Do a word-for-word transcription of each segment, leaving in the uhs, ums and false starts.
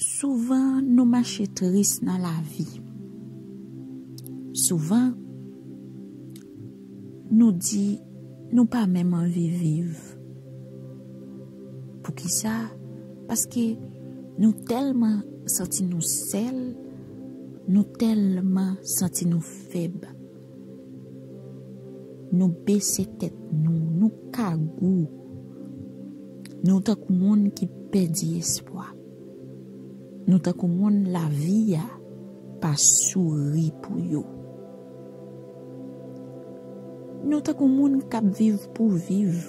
Souvan nou mache tris nan lavi. Souvan nou di nou pa menm anvi viv. Poukisa? Paske nou tèlman santi nou sèl, nou tèlman santi nou fèb. Nou bese tèt nou, nou kagou. Nou tankou moun ki pèdi espwa. Nou tankou moun lavi a pa souri pou yo. Nou tankou moun k ap viv pou viv.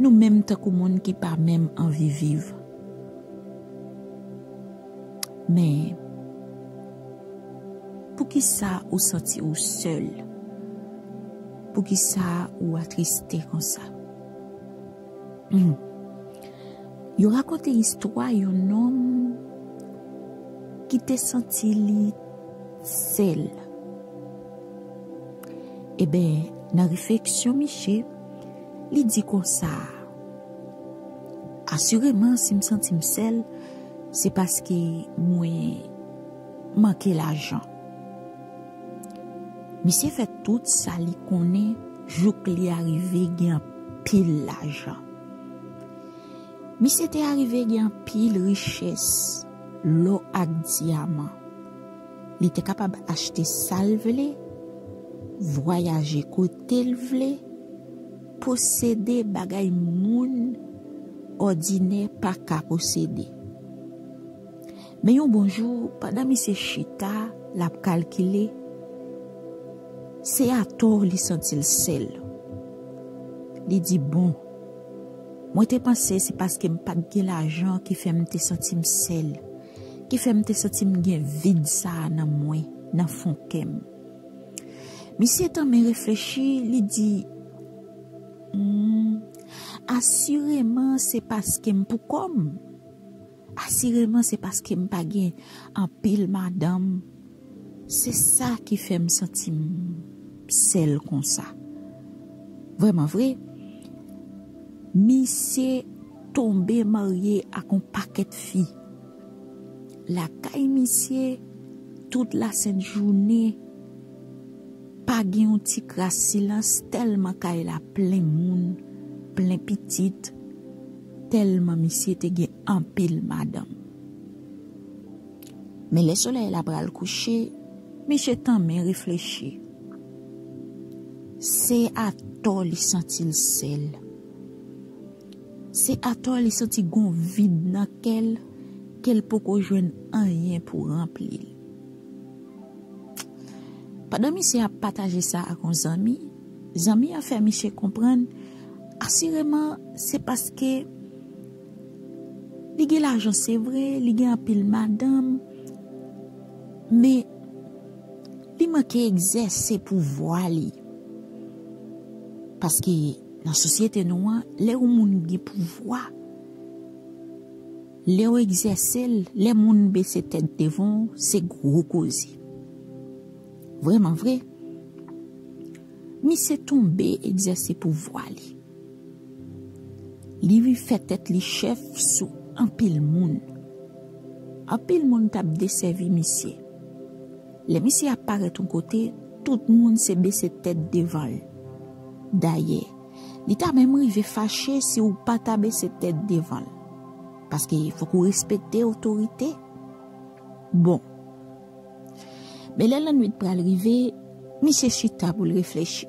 Nou menm tankou moun ki pa menm anvi viv. Men, poukisa ou santi ou sèl? Poukisa ou atriste konsa? Hmm. Yo rakonte istwa yon nonm ki te santi li sèl. Eben, nan refleksyon misye, li di konsa, asireman, si m santi m sèl, se paske mwen manke lajan. Misye fè tout sa li konnen jouk li arive gen anpil lajan. Misye te arive gen anpil richès, lò ak dyaman. Li te kapab achte sa l vle, vwayaje kote l vle, posede bagay moun òdinè pa ka posede. Men yon bon jou, pandan misye chita, l ap kalkile, se atò li santi l sèl. Li di, "Bon, mwen te panse se paske m pa t gen lajan ki fè m te santi m sèl, ki fè m te santi m gen vid sa a nan mwen, nan fon kè m." Misye tanmen reflechi, li di, "Hmm, asireman se paske m poukò m. Asireman se paske m pa gen anpil madanm. Se sa ki fè m santi m sèl konsa." Vrèman vre, misye tonbe marye ak yon pakèt fi. Lakay misye, tout lasent jounen, pa gen yon ti kras silans tèlman kay la plen moun, plen pitit, tèlman misye te gen anpil madanm. Men lè solèy la pral kouche, misye tanmen reflechi. Se atò li santi l sèl. Se atò li santi gon vid nan kè l, ke l poko jwenn anyen pou ranpli l. Pandan misye ap pataje sa ak yon zanmi, zanmi an fè misye konprann, asireman, se paske li gen lajan, se vre, li gen anpil madanm, men li manke egzèse pouvwa li. Paske nan sosyete nou an, lè yon moun gen pouvwa, lè w egzèse l, lè moun bese tèt devan w, se gwo koze. Vrèman vre, misye tonbe egzèse pouvwa li. Li fè tèt li chèf sou anpil moun. Anpil moun t ap desèvi misye. Lè misye ap parèt yon kote, tout moun se bese tèt devan l. Dayè, li ta menm rive fache si w pa ta bese tèt devan l. Paske fòk ou respekte otorite. Bon. Men lè lannwit pral rive, misye chita pou l reflechi.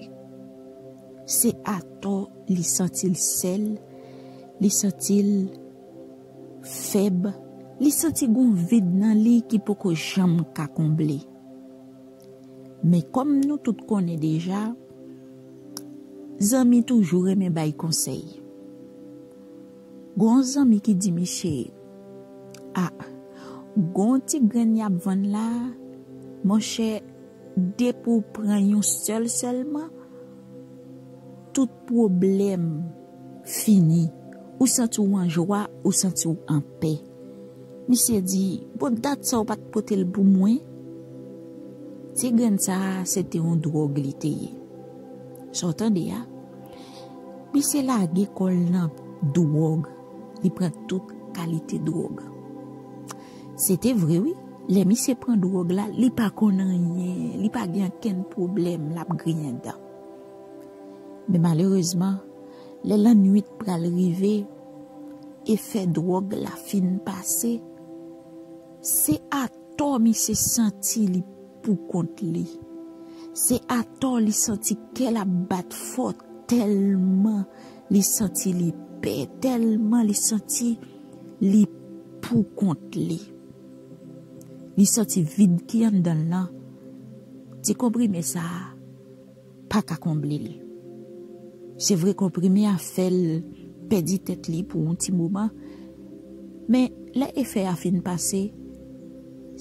Se atò li santi l sèl, li santi l fèb, li santi gon vid nan li ki poko janm ka konble. Men kòm nou tout konnen deja, zanmi toujou renmen bay konsèy. Gon zanmi ki di misye, "A, gon ti grenn y ap vann la, monchè, depi w pran yon sèl sèlman, tout pwoblèm fini. Ou santi w an jwa, ou santi w anpè." Misye di, "Bon, dat sa w pa t pote l pou mwen?" Ti grenn sa a, se te yon dwòg li te ye. Sa w tande a? Misye lage kò l nan dwòg. Li pran tout kalite dwòg. Se te vre, wi, lè misye pran dwòg la, li pa konn anyen, li pa gen okenn pwoblèm, l ap griyen dan. Men malerezman, lè lannwit pral rive, efè dwòg la fin pase, se atò misye santi li pou kont li. Se atò li santi kè l ap bat fò tèlman li santi li pè, tèlman li santi li pou kont li. Li santi vid ki anndan l lan. Ti konprime sa a pa ka konble l. Se vre, konprime a fè l pèdi tèt li pou yon ti moman, men lè efè a fin pase,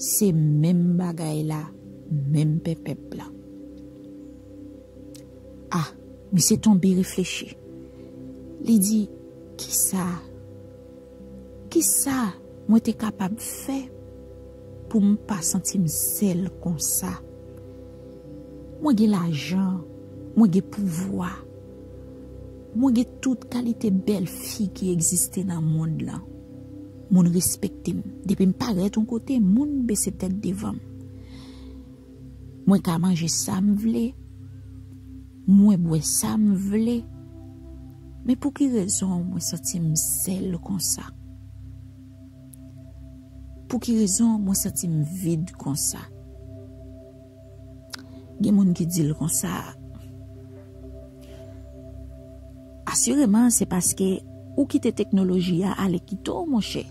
se menm bagay la, menm pèpèp la. Ah, misye tonbe reflechi. Li di, kisa, kisa mwen te kapab fè pou m pa santi m sèl konsa? Mwen gen lajan, mwen gen pouvwa, mwen gen tout kalite bèl fi ki egziste nan mond lan. Moun respekte m. Depi m parèt yon kote, moun bese tèt devan m. Mwen ka manje sa m vle, mwen bwè sa m vle. Men pou ki rezon mwen santi m sèl konsa? Pou ki rezon mwen santi m vid konsa? Gen moun ki di l konsa, asireman, se paske ou kite teknoloji a ale kite w, monchè.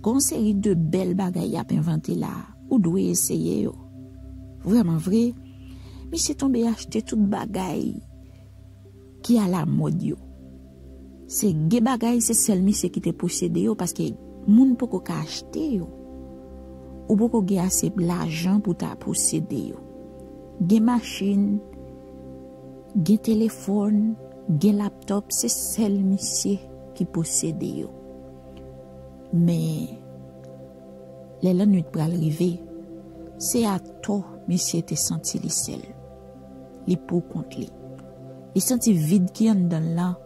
Gon seri de bèl bagay y ap envante la, ou dwe eseye yo. Vrèman vre, misye tonbe achte tout bagay ki alamòd yo. Se gen bagay, se sèl misye ki te posede yo, paske moun poko ka achte yo. Ou poko gen ase lajan pou ta posede yo. Gen machin, gen telefòn, gen laptòp, se sèl misye ki posede yo. Men, lè lannwit pral rive, se atò misye te santi li sèl. Li pou kont li. Li santi vid ki anndan l lan,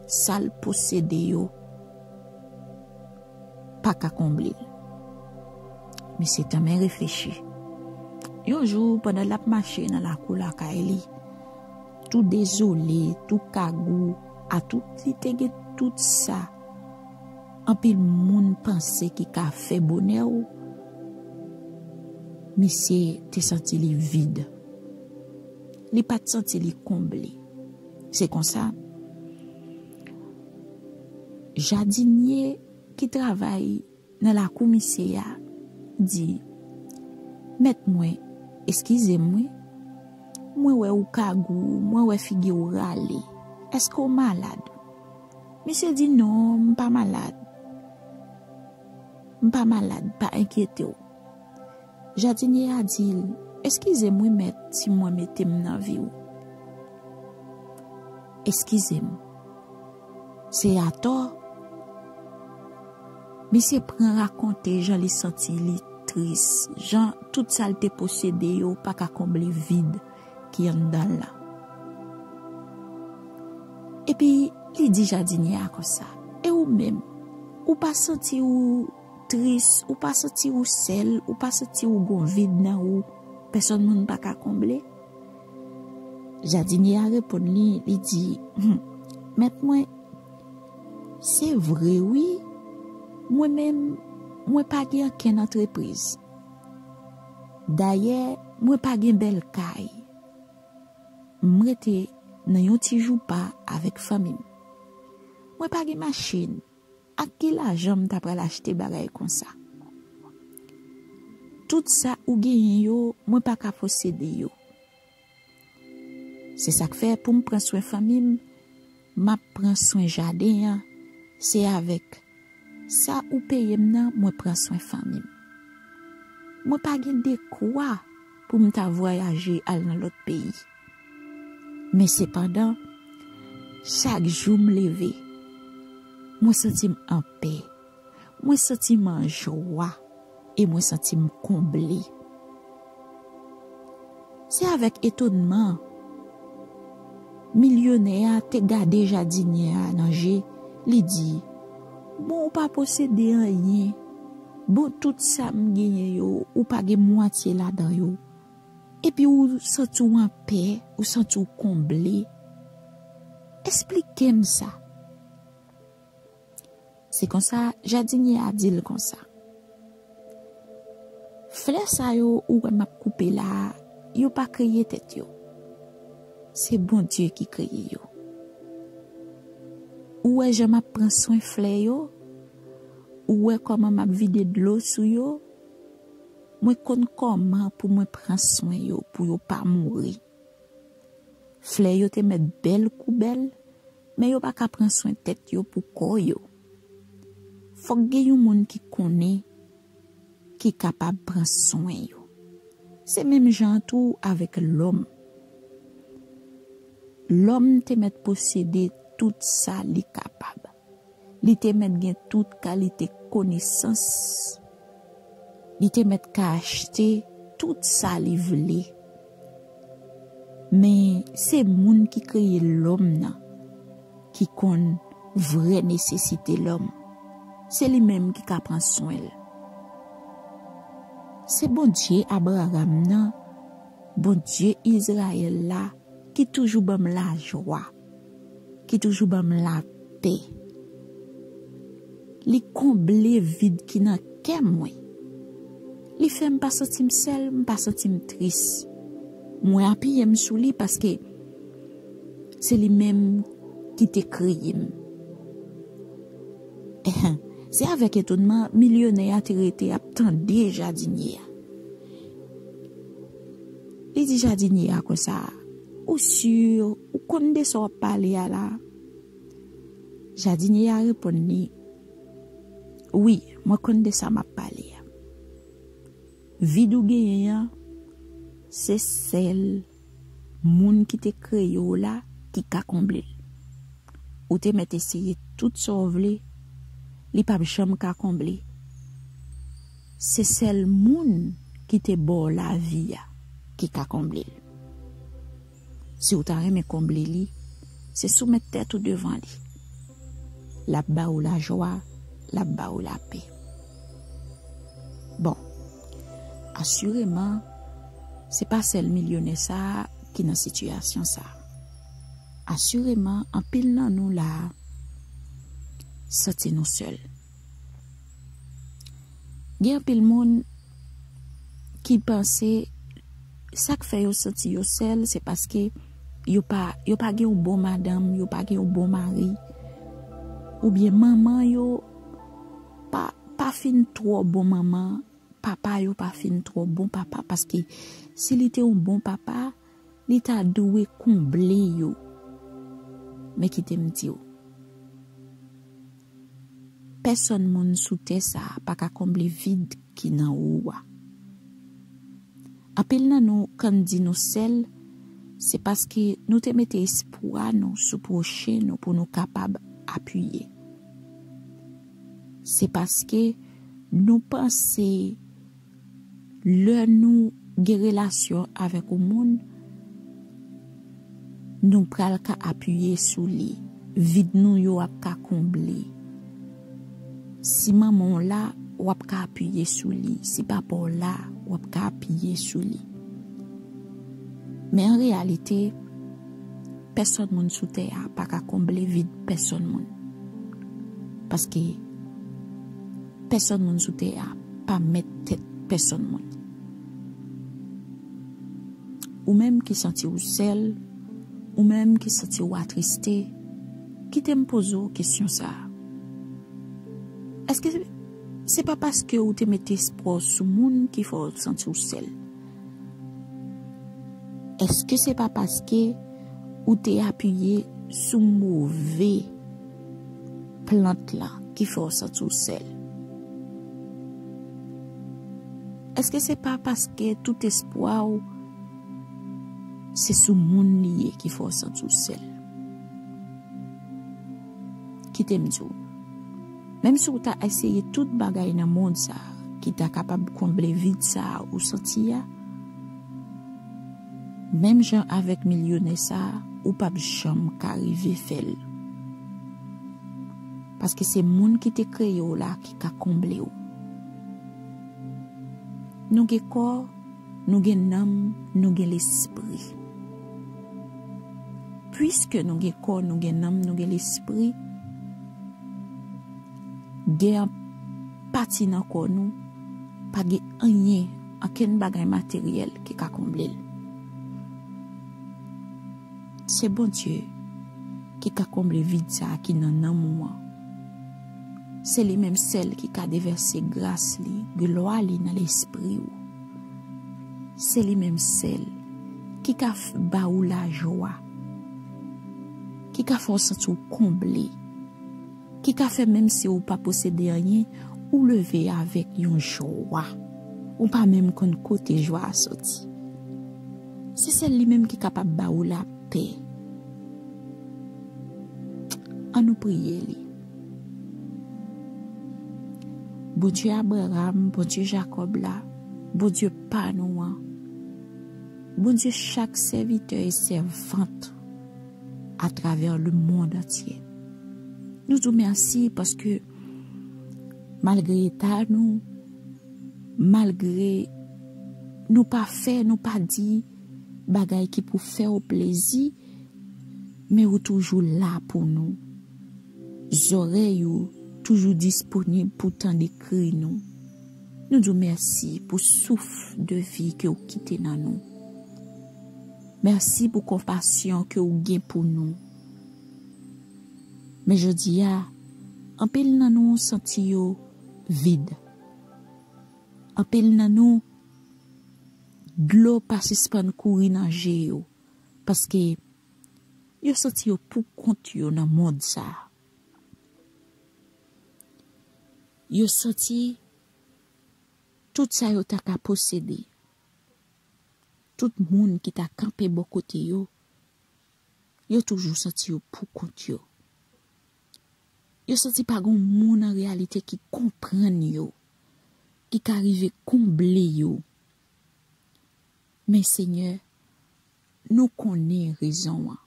sa l posede yo pa ka konble l. Misye tanmen reflechi. Yon jou, pandan l ap mache nan lakou lakay li, tou dezole, tou kagou, atout li te gen tout sa anpil moun panse ki ka fè bonè w, misye te santi li vid. Li pa t santi li konble. Se konsa, jadinye ki travay nan lakou misye a di, mèt mwen, eskize m wi, mwen wè ou kagou, mwen wè figi w rale. Èske w malad? Misye di, non, m pa malad. M pa malad, pa enkyete w. Jadinye a di l, eskize m wi mèt si mwen mete m nan vi w. Eskize m. Se atò misye pran rakonte jan li santi li tris, jan tout sa l te posede yo pa ka konble vid ki anndan l lan. Epi li di jadinye a konsa, e ou menm, ou pa santi ou tris, ou pa santi ou sèl, ou pa santi ou gon vid nan ou, pèsòn moun pa ka konble? Jadinye a reponn li, li di, hmm, mèt mwen, se vre wi, mwen menm, mwen pa gen ankenn antrepriz. Dayè, mwen pa gen bèl kay. M rete nan yon ti joupa avèk fanmi m. Mwen pa gen machin. Ak ki lajan m ta pral achte bagay konsa? Tout sa ou genyen yo, mwen pa ka posede yo. Se sa k fè pou m pran swen fanmi m, m ap pran swen jaden an, se avèk sa ou peye m nan, mwen pran swen fanmi m. Mwen pa gen dekwa pou m ta vwayaje al nan lòt peyi. Men sepandan, chak jou m leve, mwen santi m anpè, mwen santi m an jwa e mwen santi m konble. Se avèk etonnman, milyonè a te gade jadinye a nan je, Li di, "Bon, ou pa posede anyen. Bon, tout sa m genyen yo, ou pa gen mwatye ladan yo. Epi ou santi w anpè, ou santi w konble. Esplike m sa." Se konsa, jadinyè a di l konsa, "Flè sa yo ou wè m ap koupe la a, yo pa kreye tèt yo. Se Bondye ki kreye yo. Ou wè jan m ap pran swen flè yo? Ou wè kòman m ap vide dlo sou yo? Mwen konn kòman pou mwen pran swen yo, pou yo pa mouri. Flè yo te mèt bèl kou bèl, men yo pa ka pran swen tèt yo pou kò yo. Fòk gen yon moun ki konnen, ki kapab pran swen yo." Se menm jan tou avèk lòm. Lòm te mèt posede tout sa li kapab. Li te mèt gen tout kalite konesans. Li te mèt ka achte tout sa li vle. Men se moun ki kreye lòm nan ki konn vrè nesesite lòm. Se li menm ki ka pran swen l. Se Bondye Abraram nan, Bondye Izrayèl la, ki toujou ban m lajwa, ki toujou ban m lapè. Li konble vid ki nan kè mwen. Li fè m pa santi m sèl, m pa santi m tris. Mwen apiye m sou li paske se li menm ki te kreye m. Ehem, se avèk etonman milyonè a te rete ap tande jadinyè a. Li di jadinyè a konsa, "Ou si, ou konn de sa w ap pale a la?" Jadinyè a reponn li, "Wi, mwen konn de sa m ap pale a. Vid ou genyen an, se sèl moun ki te kreye w la ki ka konble l. Ou te mèt eseye tout sa w vle, li p ap janm ka konble. Se sèl moun ki te ba w lavi a ki ka konble l. Si w ta renmen konble li, se soumèt tèt ou devan li. L ap ba ou lajwa, l ap ba ou lapè." Bon, asireman, se pa sèl milyonè sa a ki nan sitiyasyon sa a. Asireman, anpil nan nou la a santi nou sèl. Gen anpil moun ki panse sa k fè yo santi yo sèl, se paske yo pa, yo pa gen yon bon madanm, yo pa gen yon bon mari, oubyen manman yo pa, pa fin twò bon manman, papa yo pa fin twò bon papa, paske si li te yon bon papa, li ta dwe konble yo. Men kite m di w, pèsonn moun sou tè sa a pa ka konble vid ki nan ou a. Anpil nan nou, kan n di nou sèl, se paske nou te mete espwa nou sou pwochen nou pou nou kapab apiye. Se paske nou panse lè nou gen relasyon avèk yon moun, nou pral ka apiye sou li. Vid nou yo ap ka konble. Si manman w la, w ap ka apiye sou li. Si papa w la, w ap ka apiye sou li. Men an reyalite, pèsonn moun sou tè a pa ka konble vid pèsonn moun. Paske pèsonn moun sou tè a pa mèt tèt pèsonn moun. Ou menm ki santi w sèl, ou menm ki santi w atriste, kite m poze w kesyon sa a. Èske se pa paske ou te mete espwa w sou moun ki fè w santi w sèl? Èske se pa paske ou te apiye sou move plant lan ki fè w santi w sèl? Èske se pa paske tout espwa w se sou moun li ye ki fè w santi w sèl? Kite m di w, menm si w ta eseye tout bagay nan mond sa a ki ta kapab konble vid sa a ou santi a, menm jan avèk milyonè sa a, ou p ap janm ka rive fè l. Paske se moun ki te kreye w la ki ka konble w. Nou gen kò, nou gen nanm, nou gen lespri. Piske nou gen kò, nou gen nanm, nou gen lespri, gen pati nan kò nou, pa gen anyen, ankenn bagay materyèl ki ka konble l. Se Bondye ki ka konble vid sa a ki nan nanm ou an. Se li menm sèl ki ka devèse gras li, glwa li nan lespri w. Se li menm sèl ki ka f- ba ou lajwa, ki ka fè w santi w konble, ki ka fè menm si ou pa posede anyen, ou leve avèk yon jwa. Ou pa menm konn kote jwa a soti. Se sèl li menm ki kapab ba ou lapè. An nou priye li. Bondye Abraram, Bondye Jakòb la, Bondye pa nou an, Bondye chak sèvitè e sèvant atravè lemonn antye. Nou di w mèsi paske malgre eta nou, malgre nou pa fè, nou pa di bagay ki pou fè w plezi, men ou toujou la pou nou. Zòrèy ou toujou disponib pou tande kri nou. Nou di w mèsi pou souf de vi ke w kite nan nou. Mèsi pou konpasyon ke w gen pou nou. Men jodi a, anpil nan nou santi yo vid. Anpil nan nou, dlo pa sispann kouri nan je yo, paske yo santi yo pou kont yo nan mond sa a. Yo santi tout sa yo ta ka posede, tout moun ki ta kanpe bò kote yo, yo toujou santi yo pou kont yo. Yo santi pa gen moun an reyalite ki konprann yo, ki ka rive konble yo. Men Senyè, nou konnen rezon an.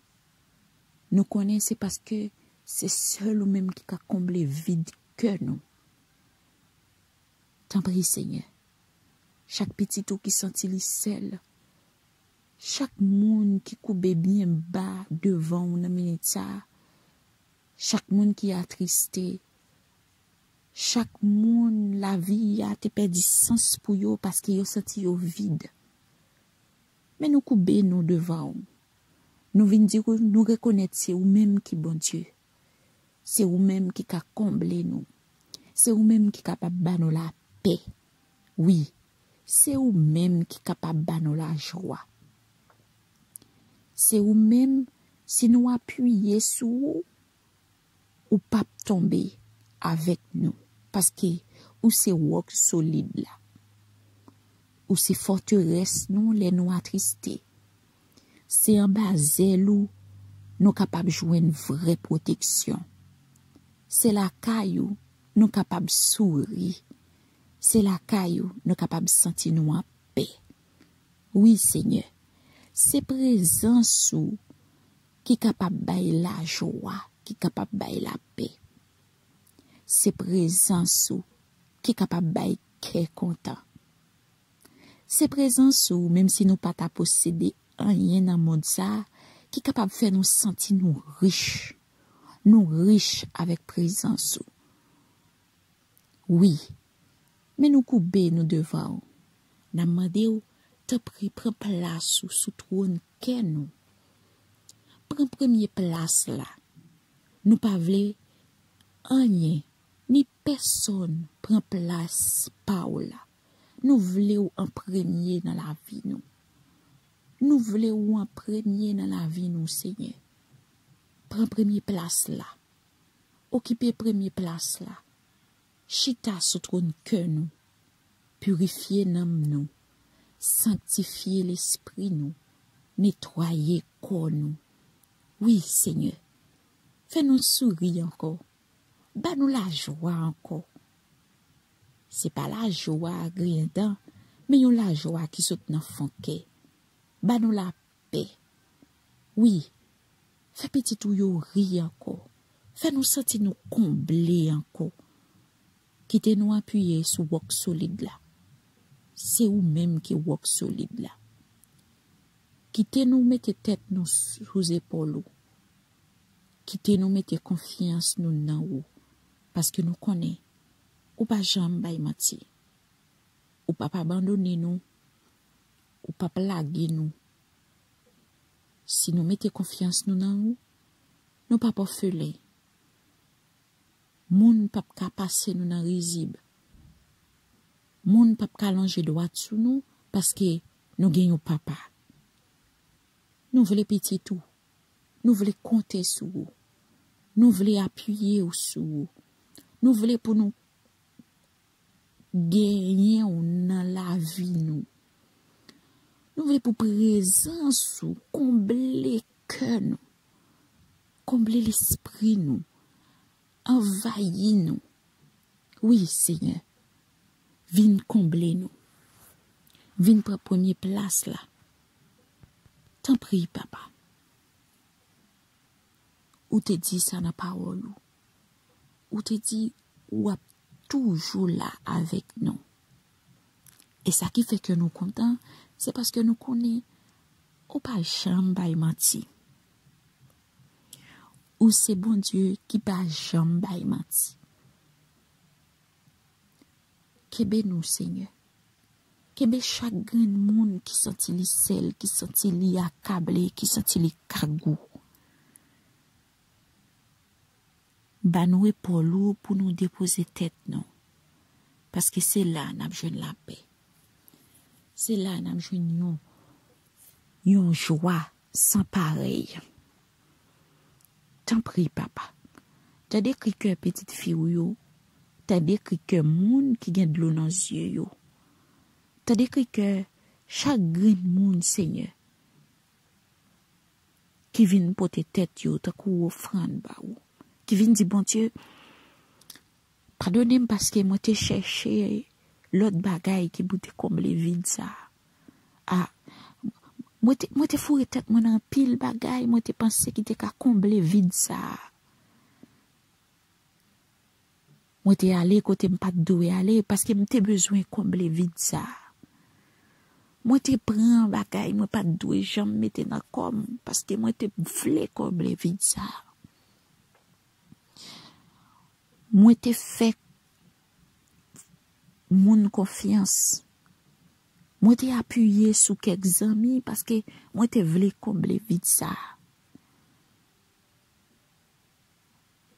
Nou konnen se paske se sèl ou menm ki ka konble vid kè nou. Tanpri, Senyè, chak pitit ou ki santi li sèl, chak moun ki koube byen ba devan w nan minit sa a, chak moun ki atriste, chak moun lavi a te pèdi sans pou yo paske yo santi yo vid. Men nou koube nou devan w. Nou vin di w nou rekonèt se ou menm ki Bondye. Se ou menm ki ka konble nou. Se ou menm ki kapab ba nou lapè. Wi, se ou menm ki kapab ba nou lajwa. Se ou menm, si nou apiye sou ou, ou p ap tonbe avèk nou, paske ou se wòk solid la. Ou se fòterès nou lè nou atriste. Se anba zèl ou nou kapab jwenn vrè pwoteksyon. Se lakay ou nou kapab souri. Se lakay ou nou kapab santi nou anpè. Wi, Senyè, se prezans ou ki kapab bay lajwa, ki kapab bay lapè. Se prezans ou ki kapab bay kè kontan. Se prezans ou, menm si nou pa ta posede anyen nan mond sa a, ki kapab fè nou santi nou rich. Nou rich avèk prezans ou. Wi, men nou koube nou devan w. N ap mande w, tanpri, pran plas ou sou twòn kè nou. Pran premye plas la. Nou pa vle anyen, ni pèsonn pran plas pa w la. Nou vle w an premye nan lavi nou. Nou vle w an premye nan lavi nou, Senyè. Pran premye plas la. Okipe premye plas la. Chita sou twòn kè nou. Pirifye nanm nou. Sanktifye lespri nou. Netwaye kò nou. Wi, Senyè. Fè nou souri ankò. Ba nou lajwa ankò. Se pa lajwa a griyen dan, men yon lajwa ki sot nan fon kè. Ba nou lapè. Wi, fè pitit ou yo ri ankò. Fè nou santi nou konble ankò. Kite nou apiye sou wòk solid la. Se ou menm ki wòk solid la. Kite nou mete tèt nou sou zepòl ou. Kite nou mete konfyans nou nan ou. Paske nou konnen, ou pa janm bay manti. Ou p ap abandone nou. Ou p ap lage nou. Si nou mete konfyans nou nan ou, nou p ap òfelen. Moun p ap ka pase nou nan rizib. Moun p ap ka lonje dwat sou nou paske nou gen yon papa. Nou vle pitit ou. Nou vle konte sou ou. Nou vle apiye w sou ou. Nou vle pou nou genyen w nan lavi nou. Nou vle pou prezans ou konble kè nou, konble lespri nou, anvayi nou. Wi, Senyè, vin konble nou. Vin pran premye plas la. Tanpri, Papa. Ou te di sa nan pawòl ou. Ou te di ou ap toujou la avèk nou. E sa ki fè ke nou kontan, se paske nou konnen ou pa janm bay manti. Ou se Bondye ki pa janm bay manti. Kenbe nou, Senyè. Kenbe chak grenn moun ki santi li sèl, ki santi li akable, ki santi li kagou. Ba nou epòl ou pou nou depoze tèt nou. Paske se la n ap jwenn lapè. Se la n ap jwenn yon, yon jwa san parèy. Tanpri, Papa, tande kri kè pitit fi w yo, tande kri kè moun ki gen dlo nan zye yo, tande kri kè chak grenn moun, Senyè, ki vin pote tèt yo tankou ofrann ba ou, ki vin di, Bondye, padone m paske mwen te chèche lòt bagay ki pou te konble vid sa a. A, mwen te, mwen te foure tèt mwen nan anpil bagay, mwen te panse ki te ka konble vid sa a. Mwen te ale kote m pa t dwe ale, paske m te bezwen konble vid sa a. Mwen te pran bagay mwen pa t dwe janm mete nan kò m, paske mwen te vle konble vid sa a. Mwen te fè moun konfyans. Mwen te apiye sou kèk zanmi paske mwen te vle konble vid sa a.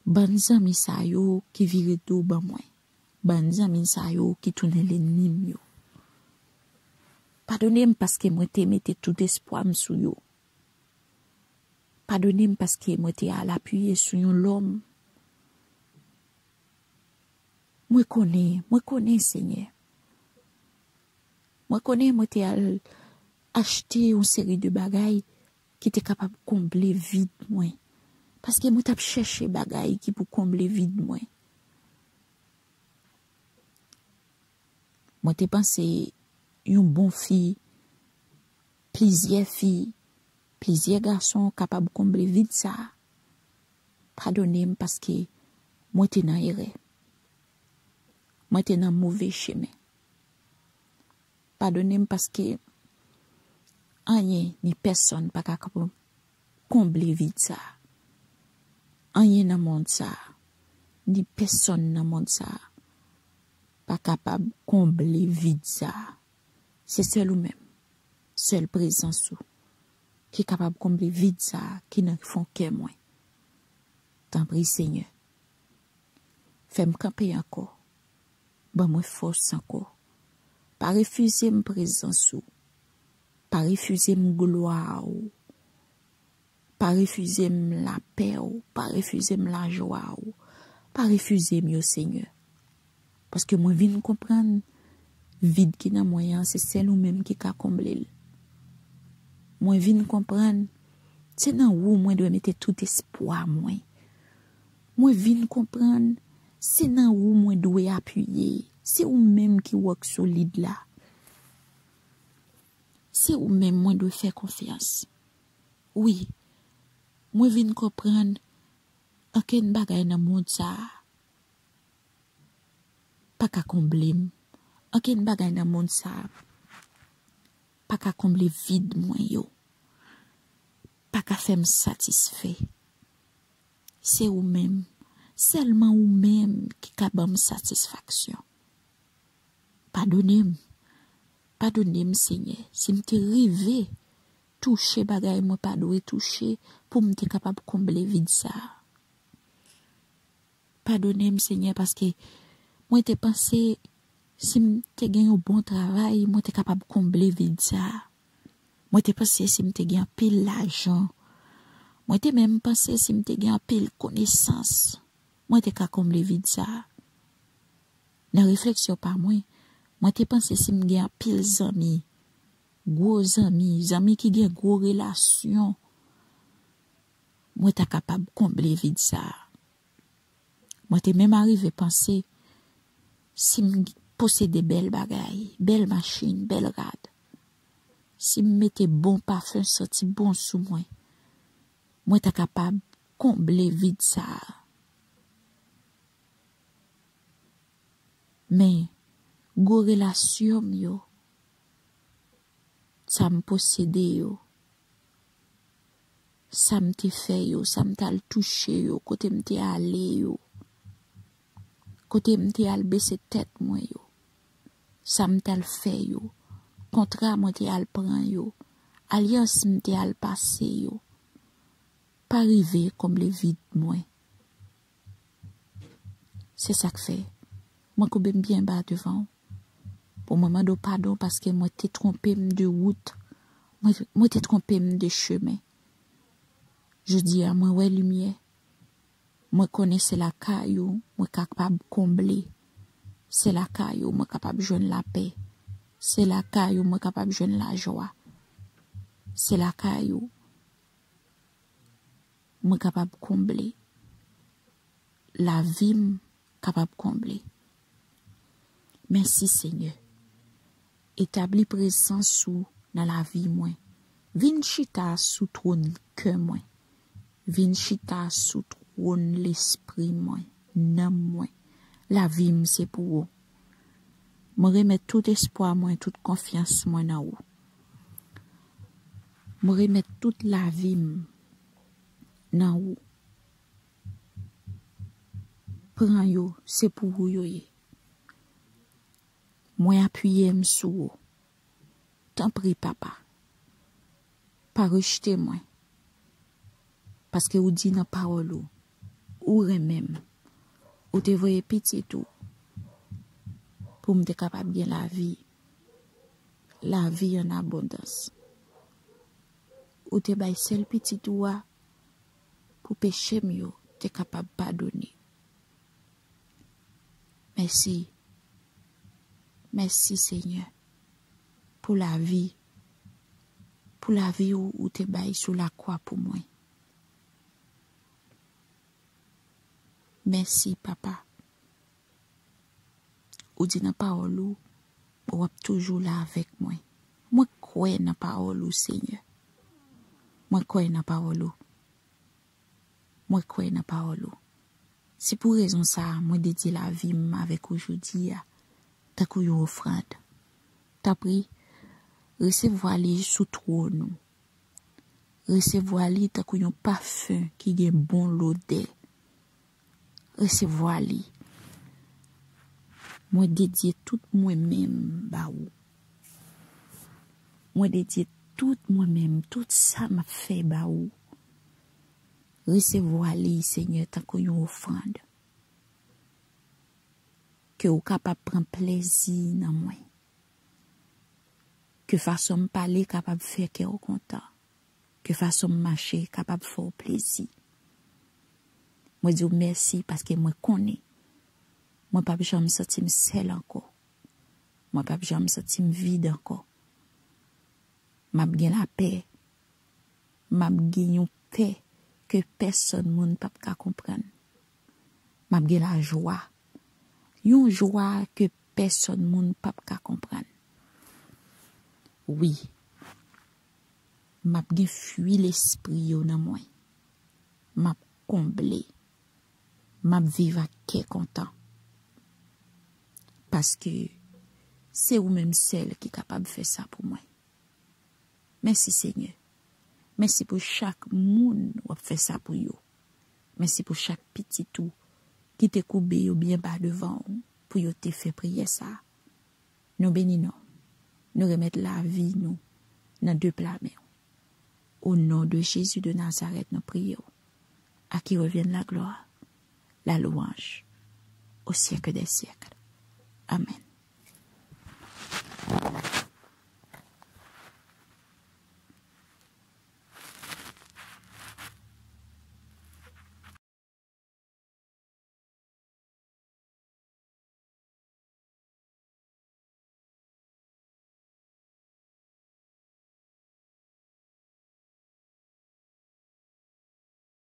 Bann zanmi sa yo ki vire do ban mwen. Bann zanmi sa yo ki tounen lènmi m yo. Padone m paske mwen te mete tout espwa m sou yo. Padone m paske mwen te al apiye sou yon lòm. Mwen konnen, mwen konnen, Senyè. Mwen konnen mwen te al achte yon seri de bagay ki te kapab konble vid mwen. Paske mwen t ap chèche bagay ki pou konble vid mwen. Mwen te panse yon bon fi, plizyè fi, plizyè gason kapab konble vid sa a. Padone m paske mwen te nan erè. Mwen te nan move chemen. Padone m paske anyen ni pèsonn pa ka konble vid sa a. Anyen nan mond sa a, ni pèsonn nan mond sa a, pa kapab konble vid sa a. Se sèl ou menm, sèl prezans ou, ki kapab konble vid sa a ki nan fon kè mwen. Tanpri, Senyè, fè m kanpe ankò. Ban mwen fòs ankò. Pa refize m prezans ou. Pa refize m glwa ou. Pa refize m lapè ou. Pa refize m lajwa ou. Pa refize m yo, Senyè. Paske mwen vin konprann vid ki nan mwen an, se sèl ou menm ki ka konble l. Mwen vin konprann se nan ou mwen dwe mete tout espwa mwen. Mwen vin konprann se nan ou mwen dwe apiye. Se ou menm ki wòk solid la. Se ou menm mwen dwe fè konfyans. Wi, mwen vin konprann Okenn bagay nan mond sa a pa ka konble m. Okenn bagay nan mond sa a pa ka konble vid mwen yo. Pa ka fè m satisfè. Se ou menm, sèlman ou menm ki ka ban m satisfaksyon. Padone m. Padone m, Senyè, si m te rive touche bagay mwen pa dwe touche pou m te kapab konble vid sa a. Padone m, Senyè, paske mwen te panse si m te gen yon bon travay, mwen te kapab konble vid sa a. Mwen te panse si m te gen anpil lajan, mwen te menm panse si m te gen anpil konesans, mwen te ka konble vid sa a. Nan refleksyon pa mwen, mwen te panse si m gen anpil zanmi, gwo zanmi, zanmi ki gen gwo relasyon, mwen ta kapab konble vid sa a. Mwen te menm arive panse si m posede bèl bagay, bèl machin, bèl rad, si m mete bon pafen santi bon sou mwen, mwen ta kapab konble vid sa a. Men, gwo relasyon m yo, sa m posede yo, sa m te fè yo, sa m t al touche yo, kote m te ale yo, kote m te al bese tèt mwen yo, sa m t al fè yo, kontra mwen te al pran yo, alyans m te al pase yo, pa rive konble vid mwen. Se sa k fè mwen koube m byen ba devan w pou mwen mande w padon paske mwen te twonpe m de wout, mwen, mwen te twonpe m de chemen. Jodi a, mwen wè limyè, mwen konnen se lakay ou mwen kapab konble, se lakay ou mwen kapab jwenn lapè, se lakay ou mwen kapab jwenn lajwa, se lakay ou mwen kapab konble. Lavi m kapab konble. Mèsi, Senyè. Etabli prezans ou nan lavi mwen. Vin chita sou twòn kè mwen. Vin chita sou twòn lespri mwen, nanm mwen. Lavi m se pou ou. Mwen remèt tout espwa mwen, tout konfyans mwen nan ou. Mwen remèt tout lavi m nan ou. Pran yo, se pou ou yo ye. Mwen apiye m sou ou. Tanpri, Papa, pa rejte mwen. Paske ou di nan pawòl ou, ou renmen m. Ou te voye pitit ou pou m te kapab gen lavi, lavi an abondans. Ou te bay sèl pitit ou a pou peche m yo te kapab padone. Mèsi. Mèsi, Senyè, pou lavi, pou lavi ou, ou te bay sou lakwa pou mwen. Mèsi, Papa. Ou di nan pawòl ou, w ap toujou la avèk mwen. Mwen kwè nan pawòl ou, Senyè. Mwen kwè nan pawòl ou. Mwen kwè nan pawòl ou. Se pou rezon sa a, mwen dedye lavi m avèk ou jodi a, tankou yon ofrann. Tanpri, resevwa li sou twòn ou. Resevwa li tankou yon pafen ki gen bon lodè. Resevwa li. Mwen dedye tout mwen menm ba ou. Mwen dedye tout mwen menm, tout sa m ap fè ba ou. Resevwa li, Senyè, tankou yon ofrann. Ke ou kapab pran plezi nan mwen. Ke fason m pale kapab fè kè w kontan. Ke fason m mache kapab fè w plezi. Mwen di w mèsi paske mwen konnen mwen p ap janm santi m sèl ankò. Mwen p ap janm santi m vid ankò. M ap gen lapè. M ap gen yon pè ke pèsòn moun p ap ka konprann. M ap gen lajwa. Yon jwa ke pèsòn moun p ap ka konprann. Wi. M ap gen fwi Lespri yo nan mwen. M ap konble. M ap viv ak kè kontan. Paske se ou menm sèl ki kapab fè sa pou mwen. Mèsi, Senyè. Mèsi pou chak moun w ap fè sa pou yo. Mèsi pou chak pitit ou ki te koube yo byen ba devan w pou yo te fè priyè sa a. Nou beni non w. Nou remèt lavi nou nan de pla men w. Au nom de Jésus de Nazareth, nou priye w. À qui revienne la gloire, la louange, au siècle des siècles. Amen.